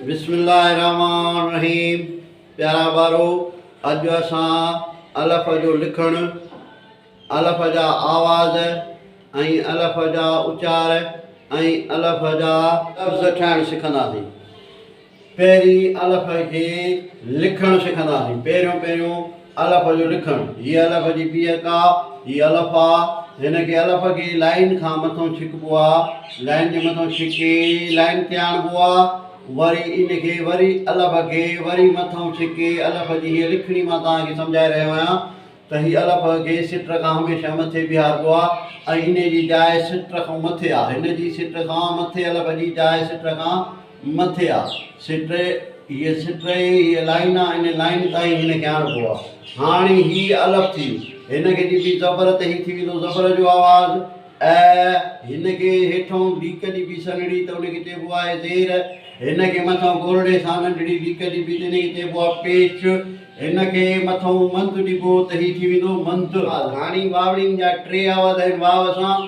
بسم الله الرحمٰن الرحيم پيارا ٻارو اڄ اسان الف جو لکڻ، الف جا آواز ۽ الف جا اچار ۽ الف جا لفظ ٺاهڻ سکنداسين. پهرين الف کي لکڻ سکنداسين. پهريون پهريون الف جو لکڻ. هيء الف جي بيهڪ آ، هي الف آ. هن کي الف کي لائين کان مٿئون ڇڪبو آ. لائين جي مٿئون ڇڪي لائين تي آڻبو آ. وري ان کي وري الف کي وري مٿئون ڇڪي الف جي هيء لکڻي مان توهان کي سمجهائي رهيو آهيان. ته هي الف کي سٽ کان هميشه مٿي بيهاربو آ ۽ انهي جي جاء سٽ کان مٿي آ. هن جي سٽ کان مٿي الف جي جاء سٽ کان مٿي آ. سٽ هيء سٽ هيء لائين آ ان لائين تائين هن کي آڻبو آ. هاڻي هي الف ٿي ويو. هن کي ڏبي زبر ته هي ٿي ويندو زبر جو آواز ء. هن کي هيٺئون ليڪ ڏبي سنهڙي ته ان کي چئبو آهي زير. هن کي مٿئون گولڙي سان ننڍڙي ليڪ ڏبي ته ان کي چئبو آ پيش. هن کي مٿئون مند ڏبو ته هي ٿي ويندو مند. هاڻي واوڙين جا ٽي آواز آهن واو سان.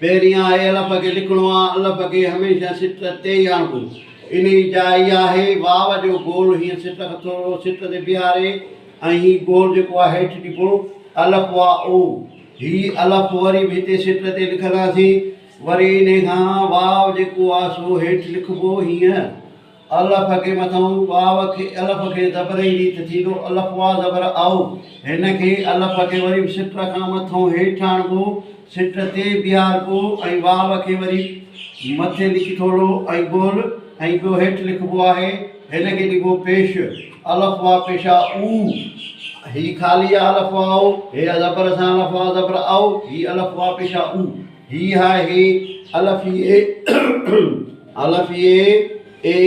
پهرين آهي الف کي لکڻو آ. الف کي هميشه سٽ تي ئي آڻبو. انهي جي جاء اها آهي واو جو گول هيئن سٽ کان ٿورو سٽ تي بيهاري ۽ هي گول جيڪو آهي هيٺ ڏبو. الف وا او. هي الف وري به هتي سٽ تي لکنداسين. وري انهي کان واو جيڪو آ سو هيٺ لکبو هيئن. الف کي مٿئون واو کي الف کي زبر ايندي ته ٿيندو الف وا زبر او. هن کي الف کي وري به سٽ کان مٿئون هيٺ آڻبو، سٽ تي بيهاربو ۽ واو کي وري مٿي لکي ٿورو ۽ گول ۽ ٻيو هيٺ لکبو آهي. هن کي ڏبو پيش. الف وا پيش آ او. هي خالي آ الف وا او. هي آ زبر سان الف وا زبر او. هي الف وا پيش آ او. هي آهي الف ي الف ي اي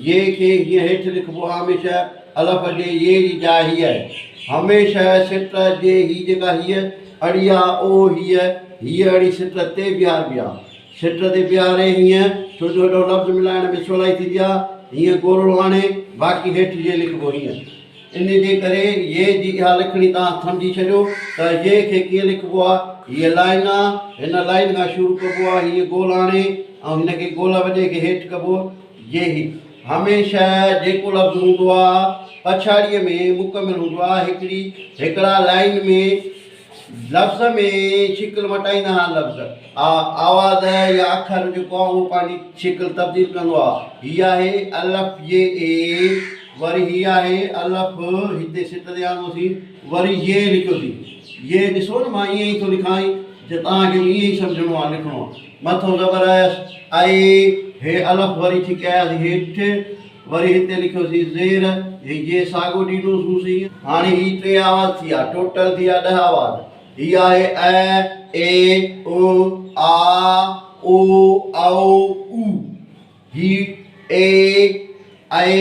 ي کي هيئن هيٺ لکبو آهي هميشه الف جي ي جي جاء هيء آهي هميشه سٽ جي هي جيڪا هيء اڙي آ او هيء هيء اڙي سٽ تي بيهاربي آ سٽ تي بيهاري هيئن ڇو جو هيڏو لفظ ملائڻ ۾ سولائي ٿيندي آ هيئن گولڙو آڻي باقي هيٺ ي لکبو هيئن ان جي ڪري ي جي اها لکڻي توهان سمجهي ڇڏيو ته ي کي ڪيئن لکبو آهي. هيء لائين آ، هن لائين کان شروع ڪبو آ، هيئن گول آڻي ۽ هن کي گول وڏي کي هيٺ ڪبو. ي هي هميشه جيڪو لفظ هوندو آ، پڇاڙيء ۾ مڪمل هوندو آ. هڪڙي هڪڙا لائين ۾ لفظ ۾ شڪل مٽائيندا آهن لفظ آ آواز يا اکر جيڪو آ اهو پنهنجي شڪل تبديل ڪندو آ هي آهي الف ي اي وري هي آهي الف هتي سٽ تي آندوسين وري ي لکيوسين ي ڏسو نه مان ائين ئي ٿو لکان جي توهان کي به ائين ئي سمجهڻو آ لکڻو آ مٿو زبر آيس اي هي الف وري ڇڪي آياسين هيٺ وري هتي لکيوسين زير هي جي ساڳو ڏنوسين. هاڻي هي ٽي آواز ٿي ويا، ٽوٽل ٿي ويا ڏهه آواز. هي آهي ا، اي، ا، آ، او، او، او. هي اي، اي،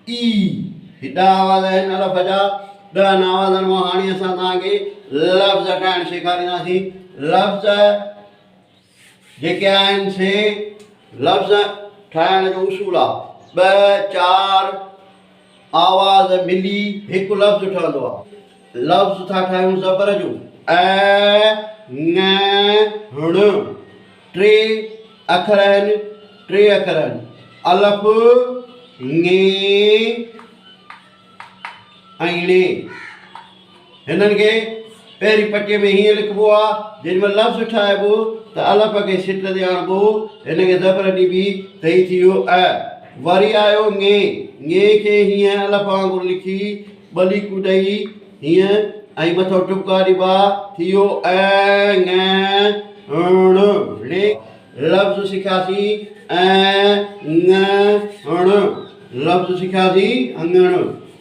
اي. هي ڏهه آواز آهن الف جا. ڏهن آوازن مان هاڻي اسان توهان کي لفظ ٺاهڻ سيکارينداسين. لفظ جيڪي آهن سي لفظ ٺاهڻ جو اصول آ. ٻه چار آواز ملي هڪ لفظ ٺهندو آ. لفظ ٿا ٺاهيون زبر جو. ا ڱ ڻ ٽي اکر آهن ٽي اکر آهن. الف ڱ ۽ ڻي. هنن کي پهرين پٽيء ۾ هيئن لکبو آ، جيڏي مهل لفظ ٺاهبو ته الف کي سٽ تي آڻبو، هن کي زبر ڏبي ته هي ٿي ويو ا. وري آيو ڱ، ڱ کي هيئن الف وانگر لکي ٻه ليڪون ڏئي هيئن ۽ مٿو ٽٻڪا ڏبا، ٿي ويو ا ڱ ڻ، ڻي. لفظ سکياسين ا ڱ ڻ، لفظ سکياسين اڱڻ.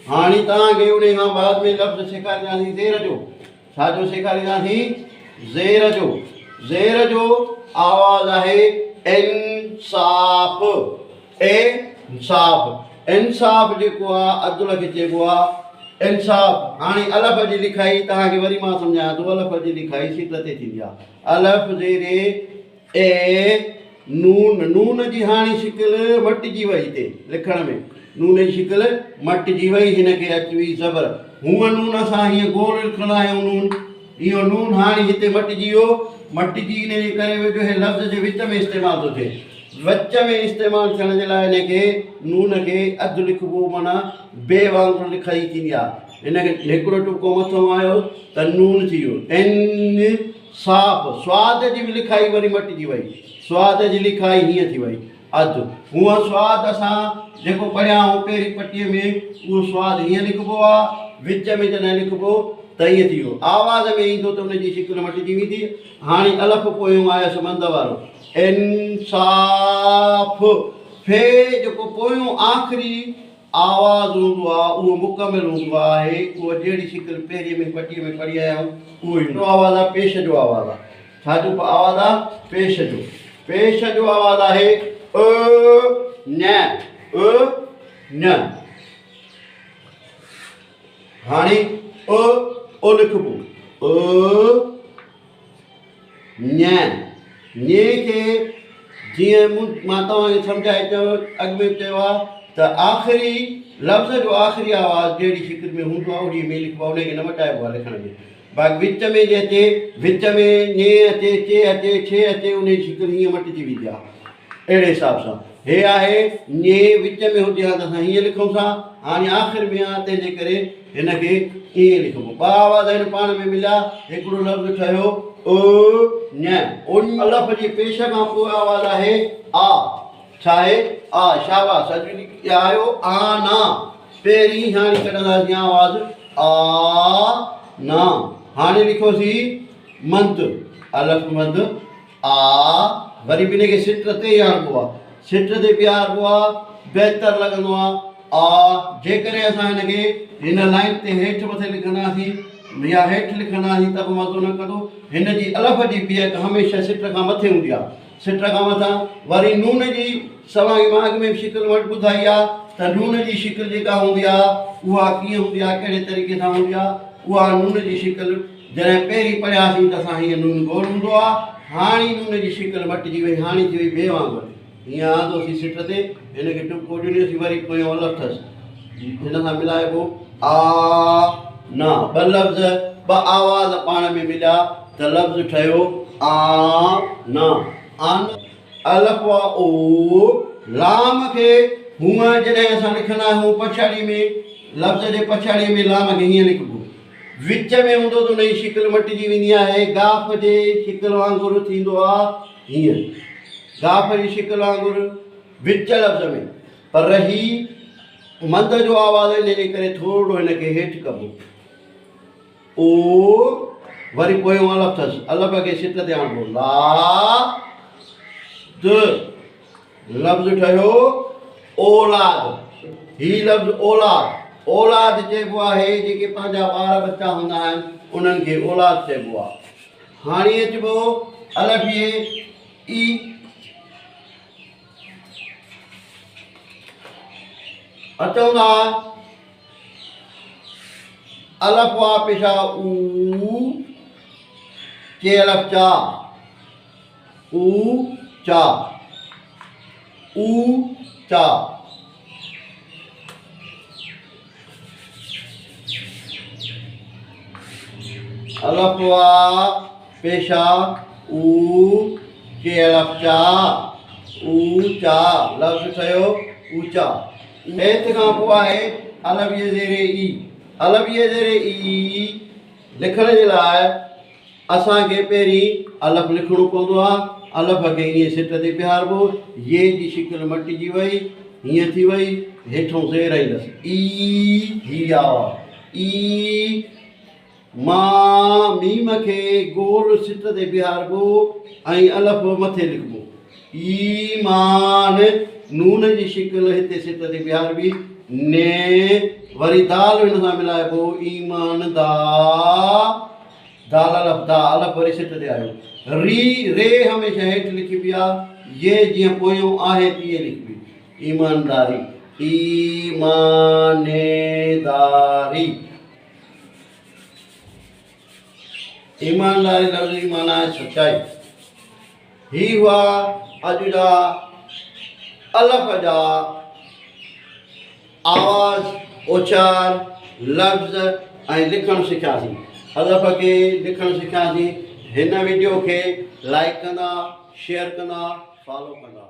هاڻي توهان کي انهي کان بعد ۾ لفظ سيکارينداسين زير جو. ڇا جو سيکارينداسين؟ زير جو. زير جو آواز آهي انصاف. انصاف. انصاف جيڪو آ عدل کي چئبو آ انصاف. هاڻي الف جي لکائي توهان کي وري مان سمجهايان ٿو الف جي لکائي سٽ تي ٿيندي آ. الف زير اي نون، نون جي هاڻي شڪل مٽجي وئي هتي لکڻ ۾ نون جي شڪل مٽجي وئي هن کي اچي وئي زبر. هونء نون اسان هيئن گول لکندا آهيون نون، اهو نون هاڻي هتي مٽجي ويو، مٽجي ان جي ڪري ويو جو هي لفظ جي وچ ۾ استعمال ٿو ٿئي. وچ ۾ استعمال ٿيڻ جي لاء ان کي نون کي اڌ لکبو معنيٰ بي وانگر لکائي ٿيندي آهي. هن کي هڪڙو ٽٻڪو مٿو آيو ته نون ٿي ويو. ان صاف سواد جي به لکائي وري مٽجي وئي. سواد جي لکائي هيئن ٿي وئي. اڌ. هونء سواد اسان جيڪو پڙهيا آهيون پهرين پٽيء ۾ اهو سواد هيئن لکبو آهي. وچ ۾ جڏهن لکبو ته ائين ٿي ويو. آواز ۾ ايندو ته ان جي شڪل مٽجي ويندي. هاڻي الف پويون آيس مند وارو. انصاف، في جيڪو پويون آخري آواز هوندو آهي اهو مڪمل هوندو آهي، اهو جهڙي شڪل پهرين ۾ پٽيء ۾ پڙهي آيا آهيون اهو ئي هوندو. آواز آهي پيش جو آواز آهي. ڇا جو آواز آهي؟ پيش جو. پيش جو آواز آهي ا ن ا ن. هاڻي ا او لکبو ا. ڃ، ڃ کي جيئن مون مان توهان کي سمجهائي چيو اڳ ۾ به چيو آهي ته آخري لفظ جو آخري آواز جهڙي شڪل ۾ هوندو آهي اوهڙي ۾ لکبو آهي ان کي نه مٽائبو آهي لکڻ ۾ باقي وچ ۾ جي اچي وچ ۾ ڃ اچي چ اچي ڇ اچي ان جي شڪل هيئن مٽجي ويندي آهي اهڙي حساب سان هي آهي ڃ وچ ۾ هجي ها ته اسان هيئن لکون ها هاڻي آخر ۾ آهي تنهن جي ڪري هن کي ائين لکبو. ٻه آواز آهن پاڻ ۾ مليا هڪڙو لفظ ٺهيو ا ڃ. ان الف جي پيش کان پوء آواز آهي آ. ڇا آهي؟ آ. شاباس اڄ آيو آ نا. پهرين هاڻي ڪڍنداسين آواز آ نا. هاڻي لکيوسين مند الف مند آ وري به ان کي سٽ تي ئي آڻبو آ. سٽ تي بيهاربو آ، بهتر لڳندو آ. آ جيڪڏهن اسان هن کي هن لائين تي هيٺ مٿي لکنداسين يا هيٺ لکنداسين ته به مزو نه ڪندو. هن جي الف جي بيهڪ هميشه سٽ کان مٿي هوندي آ. سٽ کان مٿان وري نون جي سوانگي مان اڳ ۾ به شڪل وٽ ٻڌائي آ ته نون جي شڪل جيڪا هوندي آ اها ڪيئن هوندي آ ڪهڙي طريقي سان هوندي آ اها نون جي شڪل جڏهن پهرين پڙهياسين ته اسان هيئن نون گول هوندو آ، هاڻي نون جي شڪل مٽجي وئي، هاڻي ٿي وئي بي وانگر. هيئن آندوسين سٽ تي، هن کي ٽپڪو ڏنوسين، وري پويون الف اٿس، هن سان ملائبو آ نا. ٻه لفظ، ٻه آواز پاڻ ۾ مليا ته لفظ ٺهيو آ نا. آن الف وا او لام کي هونء جڏهن اسان لکندا آهيون پڇاڙيء ۾ لفظ جي پڇاڙيء ۾ لام کي هيئن لکبو. وچ ۾ هوندو ته ان جي شڪل مٽجي ويندي آهي. گاف جي شڪل وانگر ٿيندو آ هيئن. گاف جي شڪل وانگر وچ لفظ ۾. پر هي مند جو آواز ان جي ڪري ٿورڙو هن کي هيٺ ڪبو. او وري پويون الف اٿس. الف کي سٽ تي آڻبو. لا د. لفظ ٺهيو اولاد. هي لفظ اولاد، اولاد چئبو آهي جيڪي پنهنجا ٻار ٻچا هوندا آهن انهن کي اولاد چئبو آهي. هاڻي اچبو الف يي اي. اچون ٿا الف وا پيشا او چي الف چا. او چا او چا. الف وا پيشا او چي الف چا او چا لفظ ٺهيو اوچا. ايت کان پوء آهي الف يي زير اي الف يي زير اي لکڻ جي لاء اسان کي پهرين الف لکڻو پوندو آ. الف کي ائين سٽ تي بيهاربو، يي جي شڪل مٽجي وئي، هيئن ٿي وئي، هيٺئون زير ايندس، اي، هي آواز، اي، مان، ميم کي گول سٽ تي بيهاربو ۽ الف مٿي لکبو، ايمان، نون جي شڪل هتي سٽ تي بيهاربي، ني، وري دال هن سان ملائبو، ايمان دا. دال الف دا الف وري سٽ تي آيو. ري، ري هميشه هيٺ لکبي آ، ي جيئن پويون آهي تيئن لکبي. ايمانداري، ايمانيداري. ايمانداري لفظ جي معنيٰ آهي سچائي. هي هئا اڄ جا الف جا آواز، اچار، لفظ ۽ لکڻ سکياسين. الف کي لکڻ سکياسين. هن وڊيو کي لائيڪ ڪندا، شيئر ڪندا، فالو ڪندا.